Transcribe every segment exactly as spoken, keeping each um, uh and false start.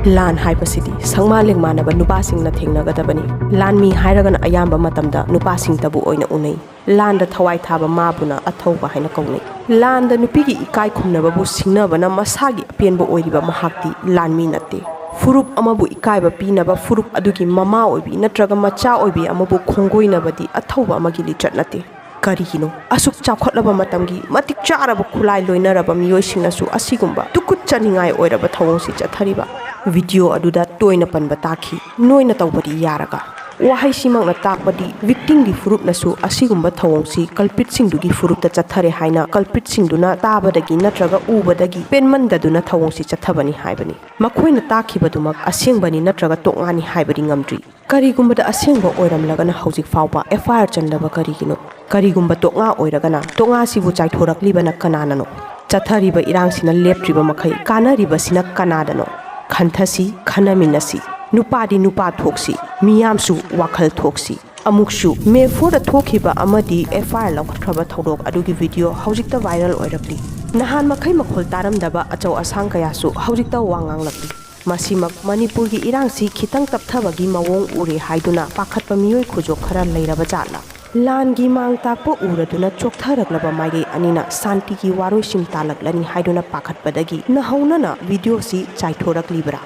ꯂꯥꯟ ꯍꯥꯏꯕꯁꯤꯗꯤ ꯁꯪꯃꯥ ꯂꯦꯡꯃꯥꯟꯅꯕ ꯅꯨꯄꯥꯁꯤꯡꯅ ꯊꯦꯡꯅꯒꯗꯕꯅꯤ꯫ ꯂꯥꯟꯃꯤ ꯍꯥꯏꯔꯒꯅ ꯑꯌꯥꯝꯕ ꯃꯇꯝꯗ ꯅꯨꯄꯥꯁꯤꯡꯇꯕꯨ ꯑꯣꯏꯅ ꯎꯅꯩ꯫ ꯂꯥꯟꯗ ꯊꯋꯥꯏ ꯊꯥꯕ ꯃꯥꯕꯨꯅ ꯑꯊꯧꯕ ꯍꯥꯏꯅ ꯀꯧꯅꯩ꯫ ꯂꯥꯟꯗ ꯅꯨꯄꯤꯒꯤ ꯏꯀꯥꯏ ꯈꯨꯝꯅꯕꯕꯨ ꯁꯤꯡꯅꯕꯅ ꯃꯁꯥꯒꯤ ꯑꯄꯦꯟꯕ ꯑꯣꯏꯔꯤꯕ ꯃꯍꯥꯛꯇꯤ ꯂꯥꯟꯃꯤ ꯅꯠꯇꯦ꯫ ꯐꯨꯔꯨꯞ ꯑꯃꯕꯨ ꯏꯀꯥꯏꯕ ꯄꯤꯅꯕ ꯐꯨꯔꯨꯞ ꯑꯗꯨꯒꯤ ꯃꯃꯥ ꯑꯣꯏꯕꯤ ꯅꯠꯇ꯭ꯔꯒ ꯃꯆꯥ ꯑꯣꯏꯕꯤ ꯑꯃꯕꯨ ꯈꯣꯡꯒꯣꯏꯅꯕꯗꯤ ꯑꯊꯧꯕ ꯑꯃꯒꯤ ꯂꯤꯆꯠ ꯅꯠꯇꯦ꯫ ꯀꯔꯤꯒꯤꯅꯣ ꯑꯁꯨꯛ ꯆꯥꯎꯈꯠꯂꯕ ꯃꯇꯝꯒꯤ ꯃꯇꯤꯛ ꯆꯥꯔꯕ ꯈꯨꯠꯂꯥꯏ ꯂꯣꯏꯅꯔꯕ ꯃꯤꯑꯣꯏꯁꯤꯡꯅꯁꯨ ꯑꯁꯤꯒꯨꯝꯕ ꯇꯨꯀꯨꯠꯆꯅꯤꯡꯉꯥꯏ ꯑꯣꯏꯔꯕ ꯊꯧꯑꯣꯡꯁꯤ ꯆꯠꯊꯔꯤꯕ? ꯚꯤꯗꯤꯑꯣ ꯑꯗꯨꯗ ꯇꯣꯏꯅ ꯄꯟꯕ ꯇꯥꯈꯤ, "ꯅꯣꯏꯅ ꯇꯧꯕꯗꯤ ꯌꯥꯔꯒ"꯫ ꯋꯥꯍꯩꯁꯤꯃꯛꯅ ꯇꯥꯛꯄꯗꯤ ꯚꯤꯛꯇꯤꯝꯒꯤ ꯐꯨꯔꯨꯞꯅꯁꯨ ꯑꯁꯤꯒꯨꯝꯕ ꯊꯧꯑꯣꯡꯁꯤ ꯀꯜꯄ꯭ꯔꯤꯠꯁꯤꯡꯗꯨꯒꯤ ꯐꯨꯔꯨꯞꯇ ꯆꯠꯊꯔꯦ ꯍꯥꯏꯅ ꯀꯜꯄ꯭ꯔꯤꯠꯁꯤꯡꯗꯨꯅ ꯇꯥꯕꯗꯒꯤ ꯅꯠꯇ꯭ꯔꯒ ꯎꯕꯗꯒꯤ ꯄꯦꯟꯃꯟꯗꯗꯨꯅ ꯊꯧꯑꯣꯡꯁꯤ ꯆꯠꯊꯕꯅꯤ ꯍꯥꯏꯕꯅꯤ꯫ ꯃꯈꯣꯏꯅ ꯇꯥꯈꯤꯕꯗꯨꯃꯛ ꯑꯁꯦꯡꯕꯅꯤ ꯅꯠꯇ꯭ꯔꯒ ꯇꯣꯛꯉꯥꯅꯤ ꯍꯥꯏꯕꯗꯤ ꯉꯝꯗ꯭ꯔꯤ꯫ ꯀꯔꯤꯒꯨꯝꯕꯗ ꯑꯁꯦꯡꯕ ꯑꯣꯏꯔꯝꯂꯒꯅ ꯍꯧꯖꯤꯛ ꯐꯥꯎꯕ ꯑꯦꯐ ꯑꯥꯏ ꯑꯥꯔ ꯆꯟꯗꯕ ꯀꯔꯤꯒꯤꯅꯣ? ꯀꯔꯤꯒꯨꯝꯕ ꯇꯣꯛꯉꯥ ꯑꯣꯏꯔꯒꯅ ꯇꯣꯛꯉꯥꯁꯤꯕꯨ ꯆꯥꯏꯊꯣꯔꯛꯂꯤꯕꯅ ꯀꯅꯥꯅꯅꯣ? ꯆꯠꯊꯔꯤꯕ ꯏꯔꯥꯡꯁꯤꯅ ꯂꯦꯞꯇ꯭ꯔꯤꯕ ꯃꯈꯩ ꯀꯥꯟꯅꯔꯤꯕꯁꯤꯅ ꯀꯅꯥꯗꯅꯣ? ꯈꯟꯊꯁꯤ, ꯈꯟꯅꯃꯤꯟꯅꯁꯤ꯫ ꯅꯨꯄꯥꯗꯤ ꯅꯨꯄꯥ ꯊꯣꯛꯁꯤ, ꯃꯤꯌꯥꯝꯁꯨ ꯋꯥꯈꯜ ꯊꯣꯛꯁꯤ꯫ ꯑꯃꯨꯛꯁꯨ ꯃꯦ ꯐꯣꯔꯗ ꯊꯣꯛꯈꯤꯕ ꯑꯃꯗꯤ ꯑꯦꯐ ꯑꯥꯏ ꯑꯥꯔ ꯂꯧꯈꯠꯈ꯭ꯔꯕ ꯊꯧꯗꯣꯛ ꯑꯗꯨꯒꯤ ꯚꯤꯗꯤꯑꯣ ꯍꯧꯖꯤꯛꯇ ꯚꯥꯏꯔꯦꯜ ꯑꯣꯏꯔꯛꯂꯤ꯫ ꯅꯍꯥꯟ ꯃꯈꯩ ꯃꯈꯣꯜ ꯇꯥꯔꯝꯗꯕ ꯑꯆꯧ ꯑꯁꯥꯡ ꯀꯌꯥꯁꯨ ꯍꯧꯖꯤꯛꯇ ꯋꯥ ꯉꯥꯡꯂꯛꯂꯤ꯫ ꯃꯁꯤꯃꯛ ꯃꯅꯤꯄꯨꯔꯒꯤ ꯏꯔꯥꯡꯁꯤ ꯈꯤꯇꯪ ꯇꯞꯊꯕꯒꯤ ꯃꯑꯣꯡ ꯎꯔꯦ ꯍꯥꯏꯗꯨꯅ ꯄꯥꯈꯠꯄ ꯃꯤꯑꯣꯏ ꯈꯨꯖꯣꯛ ꯈꯔ ꯂꯩꯔꯕ ꯖꯥꯠꯂ? ꯂꯥꯟꯒꯤ ꯃꯥꯡ ꯇꯥꯛꯄ ꯎꯔꯗꯨꯅ ꯆꯣꯛꯊꯔꯛꯂꯕ ꯃꯥꯏꯀꯩ ꯑꯅꯤꯅ ꯁꯥꯟꯇꯤꯒꯤ ꯋꯥꯔꯣꯏꯁꯤꯟ ꯇꯥꯜꯂꯛꯂꯅꯤ ꯍꯥꯏꯗꯨꯅ ꯄꯥꯈꯠꯄꯗꯒꯤ ꯅꯍꯧꯅꯅ ꯚꯤꯗꯤꯑꯣꯁꯤ ꯆꯥꯏꯊꯣꯔꯛꯂꯤꯕ꯭ꯔꯥ?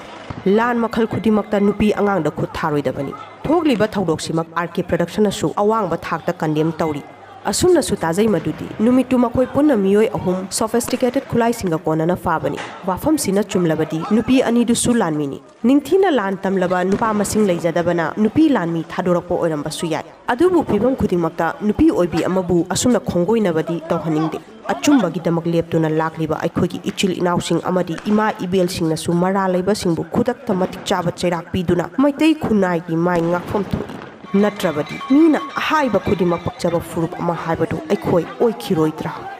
ꯂꯥꯟ ꯃꯈꯜ ꯈꯨꯗꯤꯡꯃꯛꯇ ꯅꯨꯄꯤ ꯑꯉꯥꯡꯗ ꯈꯨꯠ ꯊꯥꯔꯣꯏꯗꯕꯅꯤ꯫ ꯊꯣꯛꯂꯤꯕ ꯊꯧꯗꯣꯛꯁꯤꯃꯛ ꯑꯥꯔ ꯀꯦ ꯄ꯭ꯔꯗꯛꯁꯟꯅꯁꯨ ꯑꯋꯥꯡꯕ ꯊꯥꯛꯇ ꯀꯟꯗꯦꯝ ꯇꯧꯔꯤ꯫ ꯑꯁꯨꯝꯅꯁꯨ ꯇꯥꯖꯩ ꯃꯗꯨꯗꯤ ꯅꯨꯃꯤꯠꯇꯨ ꯃꯈꯣꯏ ꯄꯨꯟꯅ ꯃꯤꯑꯣꯏ ꯑꯍꯨꯝ ꯁꯣꯐꯤꯁꯇꯤꯀꯦꯇꯦꯗ ꯈꯨꯠꯂꯥꯏꯁꯤꯡꯒ ꯀꯣꯟꯅꯅ ꯐꯥꯕꯅꯤ꯫ ꯋꯥꯐꯝꯁꯤꯅ ꯆꯨꯝꯂꯕꯗꯤ ꯅꯨꯄꯤ ꯑꯅꯤꯗꯨꯁꯨ ꯂꯥꯟꯃꯤꯅꯤ꯫ ꯅꯤꯡꯊꯤꯅ ꯂꯥꯟ ꯇꯝꯂꯕ ꯅꯨꯄꯥ ꯃꯁꯤꯡ ꯂꯩꯖꯗꯕꯅ ꯅꯨꯄꯤ ꯂꯥꯟꯃꯤ ꯊꯥꯗꯣꯔꯛꯄ ꯑꯣꯏꯔꯝꯕꯁꯨ ꯌꯥꯏ꯫ ꯑꯗꯨꯕꯨ ꯐꯤꯚꯝ ꯈꯨꯗꯤꯡꯃꯛꯇ ꯅꯨꯄꯤ ꯑꯣꯏꯕꯤ ꯑꯃꯕꯨ ꯑꯁꯨꯝꯅ ꯈꯣꯡꯒꯣꯏꯅꯕꯗꯤ ꯇꯧꯍꯟꯅꯤꯡꯗꯦ꯫ ꯑꯆꯨꯝꯕꯒꯤꯗꯃꯛ ꯂꯦꯞꯇꯨꯅ ꯂꯥꯛꯂꯤꯕ ꯑꯩꯈꯣꯏꯒꯤ ꯏꯆꯤꯜ ꯏꯅꯥꯎꯁꯤꯡ ꯑꯃꯗꯤ ꯏꯃꯥ ꯏꯕꯦꯜꯁꯤꯡꯅꯁꯨ ꯃꯔꯥꯜ ꯂꯩꯕꯁꯤꯡꯕꯨ ꯈꯨꯗꯛꯇ ꯃꯇꯤꯛ ꯆꯥꯕ ꯆꯩꯔꯥꯛ ꯄꯤꯗꯨꯅ ꯃꯩꯇꯩ ꯈꯨꯟꯅꯥꯏꯒꯤ ꯃꯥꯏ ꯉꯥꯛꯐꯝ ꯊꯣꯛꯏ꯫ ꯅꯠꯇ꯭ꯔꯕꯗꯤ ꯃꯤꯅ ꯑꯍꯥꯏꯕ ꯈꯨꯗꯤꯡꯃꯛ ꯄꯛꯆꯕ ꯐꯨꯔꯨꯞ ꯑꯃ ꯍꯥꯏꯕꯗꯨ ꯑꯩꯈꯣꯏ ꯑꯣꯏꯈꯤꯔꯣꯏꯗ꯭ꯔꯥ?